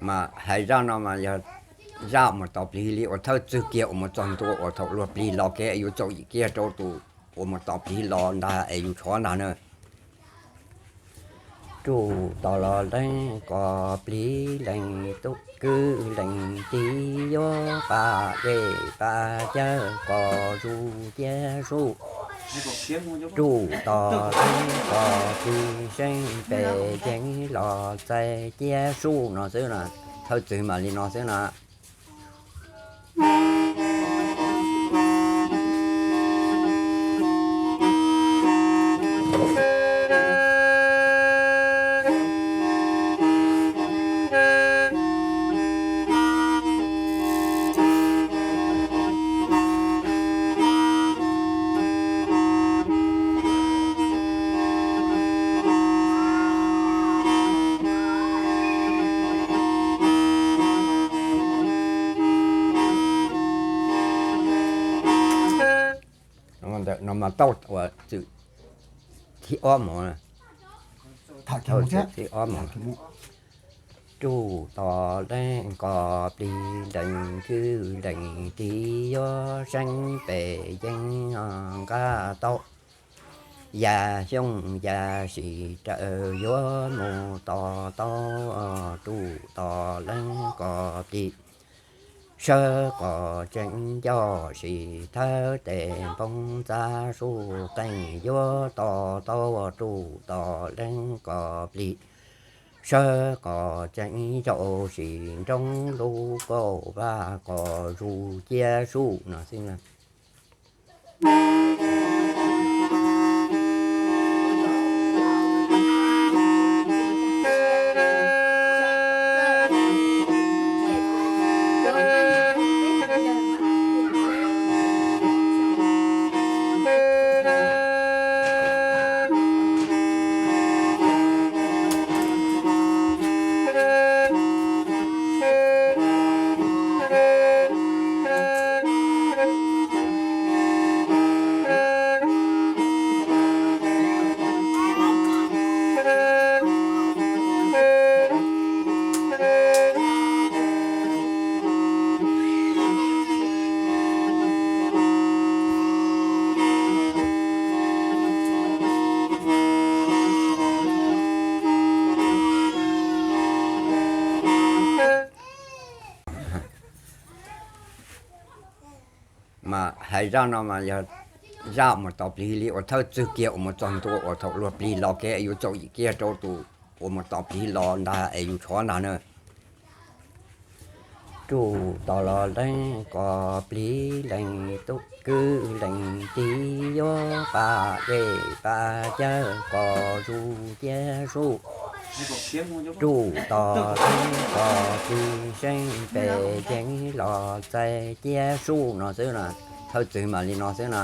Mas hais zaj no mas yog zaj uas mus tos plig li uas thawj txwg kiag uas mus txog ntua uas thaum luag plig los kev es yus txaus yim kiag rau tus uas mus tos plig los ntag es yus tshuav ntag na. Ruj tos los leej ko plig, leej tub kwv leej tij, yuav pas dej pas cawv kom zuj ciab zuj. Ruj tos leej ko plig, seeb pem yeeb los txais ciab zuj no xwb na. Thawj txwg mas li no xwb na. No mas tau ua txwm thib ob mus. Thib ob mus. Ruj tos leej ko plig, leej kwv leej tij, yuav seeb pem yeeb nqa tau. Yam xyoob yam sim raws yuav mus tos tau. Ruj tos leej ko plig, sawv kom tseeb ncauj sim thawb tes npoo txav zuj qeej yuav tos tau. Ruj tos leej ko plig, sawv kom tseeb ncauj sim nroo lub kauj vaj kom zuj ciab zuj no xwb na. Mas hais zaj no mas yog zaj uas mus tos plig li uas thawj txwg kiag uas mus txog ntua uas thaum luag plig los kev es yus txaus yim kiag rau tus uas mus tos plig los ntag es yus tshuav ntag na. Ruj tos los leej ko plig, leej tub kwv leej tij, yuav pas dej pas cawv kom zuj ciab zuj. Ruj tos leej ko plig, seeb pem yeeb los txais ciab zuj no xwb na. Thawj txwg mas li no xwb na.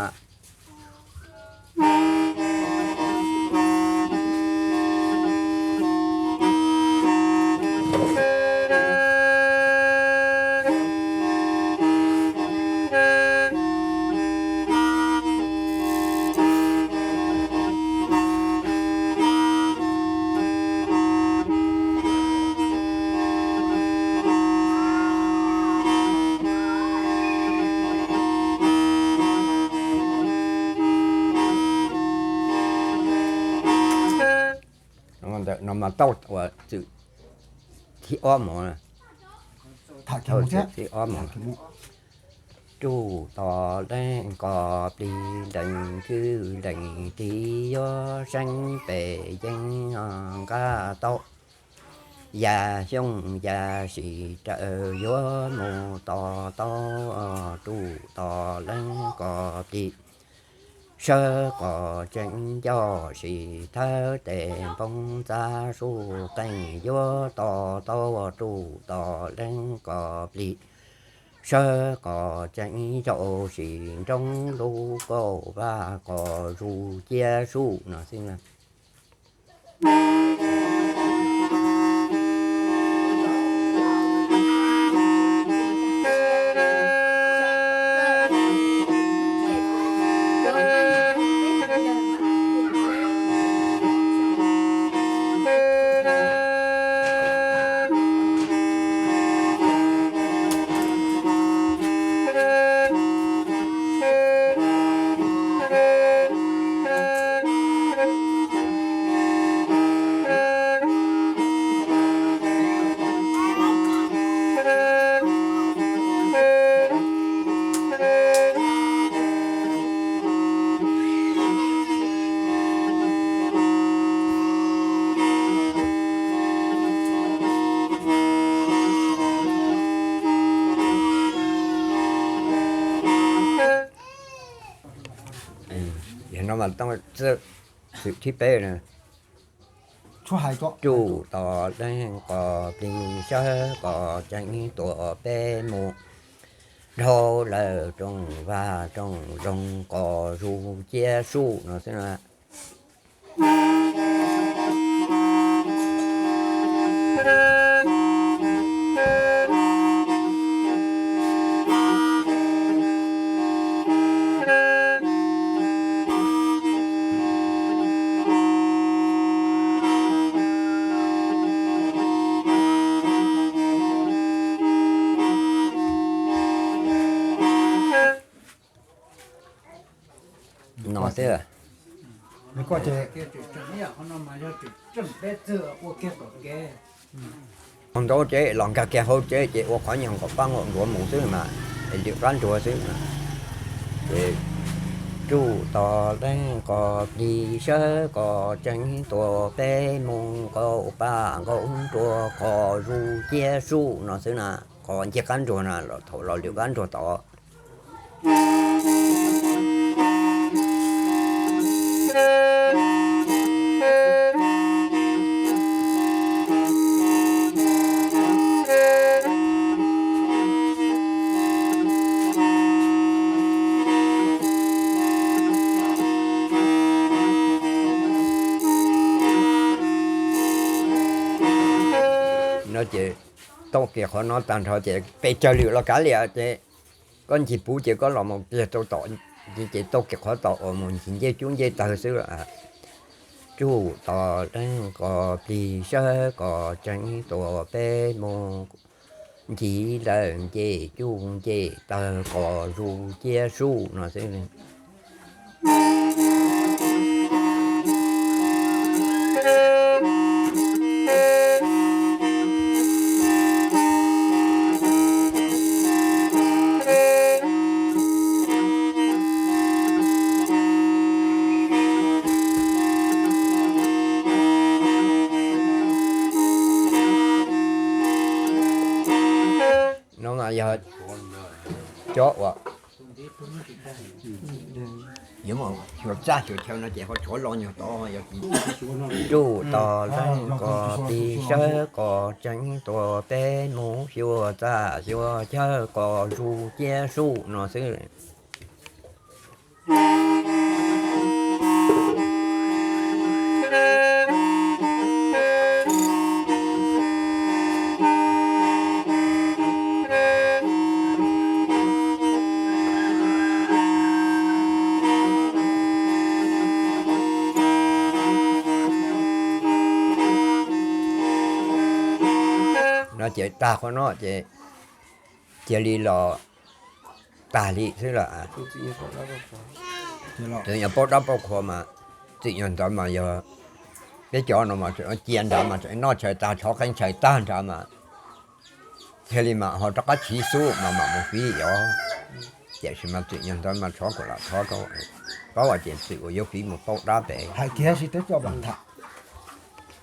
No mas tau ua txwm thib ob mus. Thib ob mus. Ruj tos leej ko plig, leej kwv leej tij, yuav seeb pem yeeb nqa tau. Yam xyoob yam sim raws yuav mus tos tau. Ruj tos leej ko plig, sawv kom tseeb ncauj sim thawb tes npoo txav zuj qeej yuav tos tau. Ruj tos leej ko plig, sawv kom tseeb ncauj sim nroo lub kauj vaj kom zuj ciab zuj no xwb na. Txwm thib peb na. Ruj tos leej qos plig sawb qos tseeb tuam peb mus, dhau lawm rooj vag rooj zoov qos zuj ciab suj no xwb na. No xwb. Ua ntaub ces los nkag kiag hauv tsev ces ua qhov nyuag nkaum pab nkaum nruav mus xwb mas, es lwm qab nruag xwb. Ces ruj tos leej qos plig sawb qos tseeb tuam peb mus, nkaum pab nkaum nruav qos zuj ciab suj no xwb na. Qos ncig qab nruag na, thaum los lwm qab nruag tod. No ces tau kiag qhov no tag nrho ces pes tsawg lwm los kav liam ces koj ncig puv ces koj los mus pliag rau tom, ces tau kiag qhov tom uas mus ncig ncej cub ncej tawg xwb. Ruj tos leej qos plig sawb qos tseeb tuam peb mus, ncig lawm ncej cub ncej tawg qos zuj ciab suj no xwb. No mas yog cov uas yuav xyuas txaj xyuas chaw no ces ho tshuav lo nyuag tod, yog tsis ruj tos leej qos plig sawb qos tseeb tuam peb mus, xyuas txaj xyuas chaw qos zuj ciab suj no xwb. No ces tag qhov no ces cia li los tag li xwb lawm. Txwm nyuag paub dab paub qhua mas, txwm nyuag ntawd mas yog peb cov no mas tseem cia nrad mas tseem noj tshaws tag, tshov qeej tshaws tag nrad mas cia li mas ho rov qab chiv xub mas mam mus fiv os. Tiam sis mas txwm nyuag ntawd mas tshov kom lam tshov rau, paub hais tias txwm uas yuav fiv mus pauj dab pem.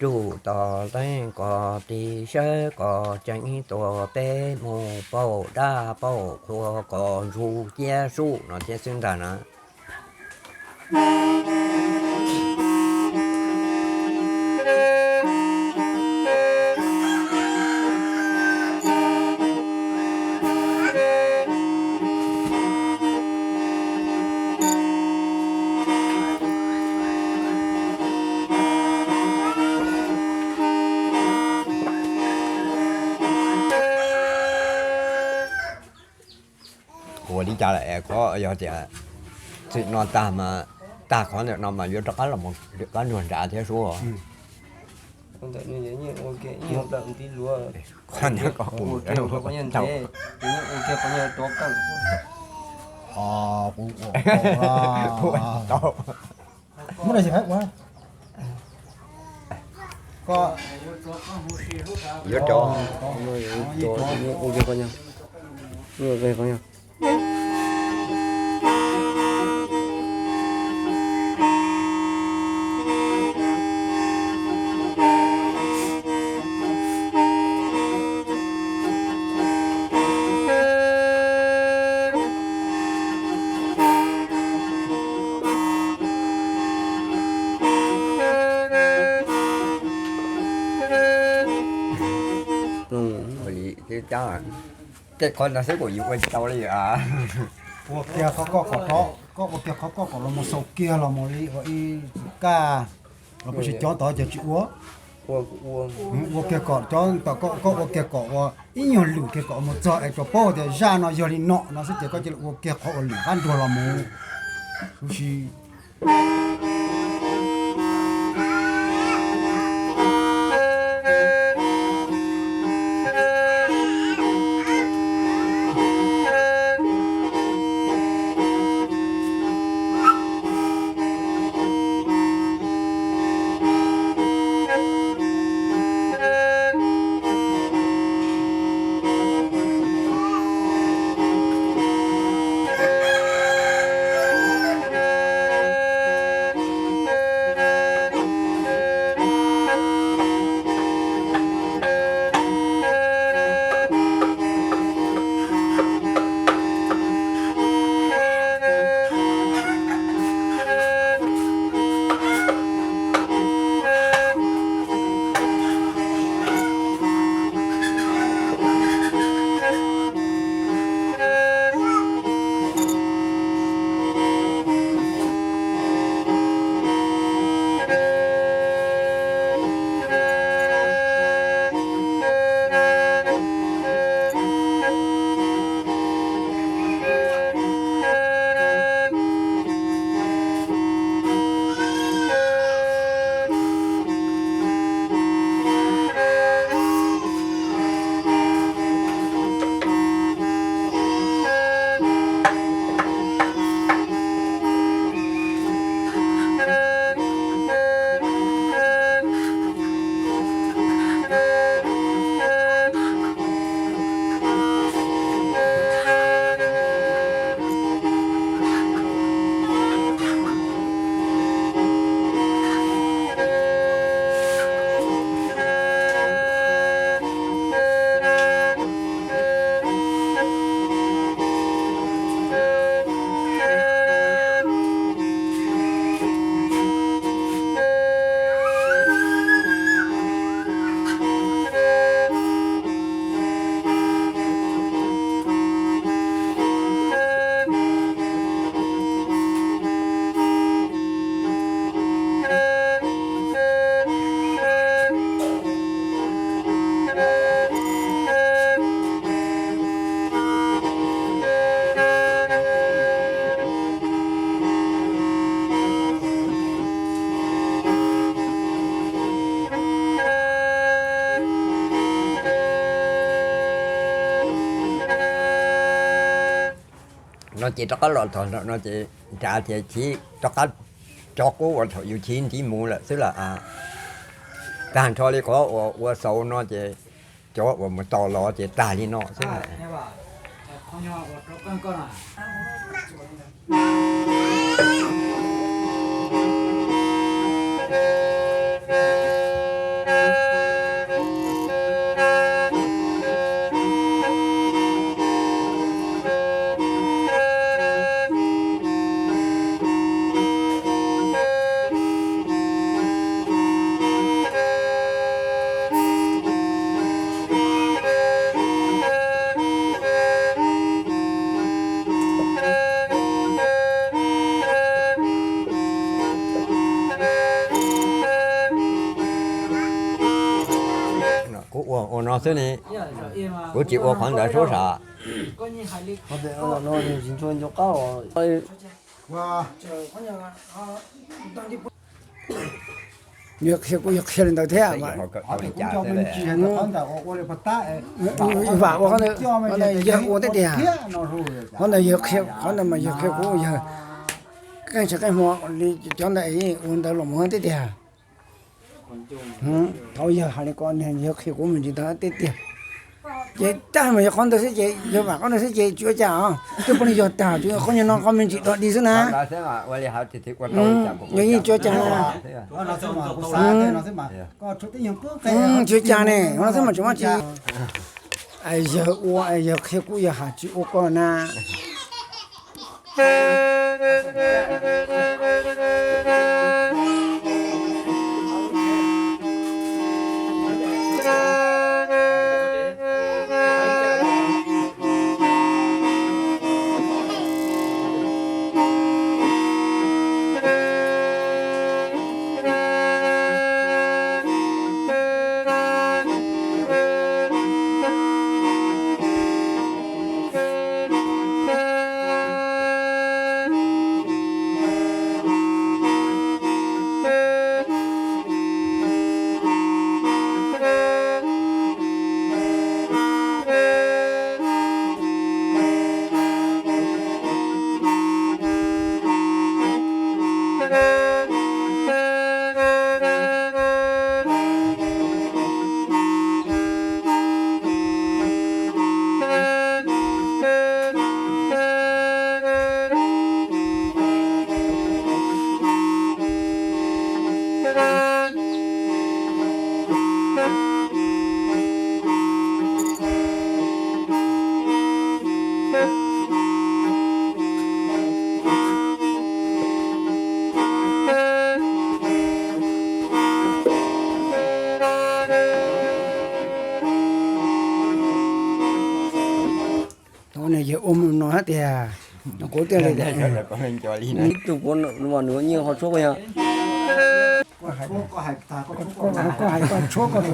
Ruj tos leej qos plig sawb qos tseeb tuam peb mus, pauj dab pauj qhua qos zuj ciab suj no thiab xwb ntag na. Ua li cas lawm, qhov yog tias txwm no tag mas, tag qhov ntawm no mas yuav rov qab los mus lwm qab nruag nrad thiab sub. Qhov ntawd koj pum, muab, yuav rau, Tej qhov ntawd xwb kuj yus ua tsis tau li. Ua kiag qhov koj kom, koj ua kiag qhov koj kom los mus xaus kiag los mus li ua ib tug kaj los puas tsis cov tod ces tsis ua. Ua kiag kom cov, koj ua kiag kom ua ib nyuag lwm kiag kom mus txog es tsuas paub tias zaj no yog li no no xwb ces koj cia li ua kiag qhov uas lwm qab nruag los mus huv si. No ces rov qab los thaum no ces nrad ces chiv rov qab cov qub uas thaum yus chiv ntiv mus lawm xwb lawm. Tag nrho li qhov uas ua xaus no ces cov uas mus tos los ces tag li no xwb. Kuv ua ua no xwb ne, kuv tsis ua qhov ntawd sub sam. Yog qhia kuv yog qhia li ntawd thiab. Vam ua qhov ntawd, qhov ntawd yog ua teb tiag. Qhov ntawd yog qhia, qhov ntawd mas yog qhia kuv yog qeej tshav qeej hmo li cov ntawd ua ntawd los mus teb tiag. Thaum yawg hais li ko yawg qhia kuv me ntsis ntawd teb tiag. Ces tab mas yog qhov ntawd xwb ces yog vam qhov ntawd xwb ces tsis ua cas os. Twb poj niam yog tag tsuas yog qhov nyuag no qhov me ntsis dog dig xwb na. Yog yeej tsis ua cas na. Tsis ua cas ne, qhov no xwb mas tsis muaj tsi. Yawg ua, yawg qhia kuv yawg hais tsis ua koj na. Tau ne yawg ua mus no hab tiag, no kuv tias li tus kuv mas nws nyiaj ho tshuab kuv yog. Koj hais koj tshuab koj,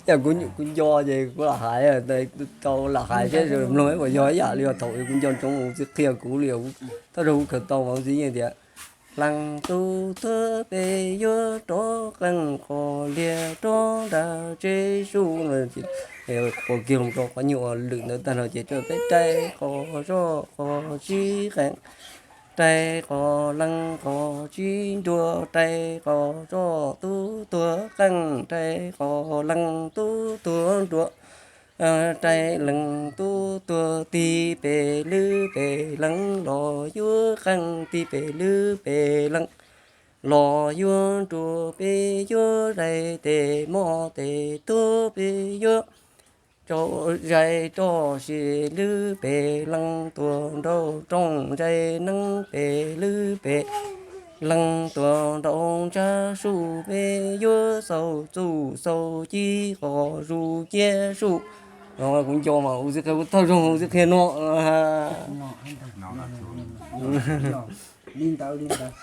yog kuv nco ces kuv lam hais, tau lam hais thiab mloog puas yog ib yam li thaum kuv nco ntsoov mus txiv qhia kuv li, thawj zaug kuv khaws tau mas ua txiv yeej tias, leej tub tuag peb yuav rov qeej qos liag rov nram tsev su no. Qhov kiag los rau qhov nyuag uas lwm ntawd tag no ces peb rais qos zoj qos tsib qeej, rais qos leej qos tsib nruas, rais qos zoj tub tuag qeej, rais qos leej tub tuag nruas, rais leej tub tuag tig pem lwb pem leej los yuav qeej, tig pem lwb pem leej los yuav nruas, peb yuav zais tes moj tes tuag, peb yuav zais roj sis lwb pem leej tuag nraum rooj, zais neeb pem lwb pem leej tuag nraum ntsab su, peb yuav xaus txuj xaus ci qos zus ciab su. Kuv nco mas ua txiv qhia, kuv thawj zaug ua txiv qhia no. Li ntawd li ntawd.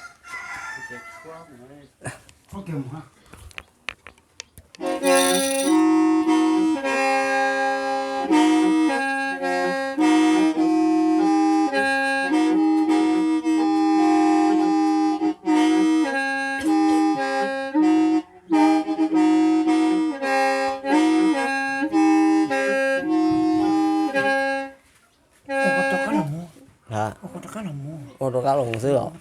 Ua rov qab los xwb os.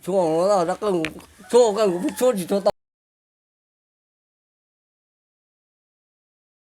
Tshuab, tshuab kuv tshuab tsis tau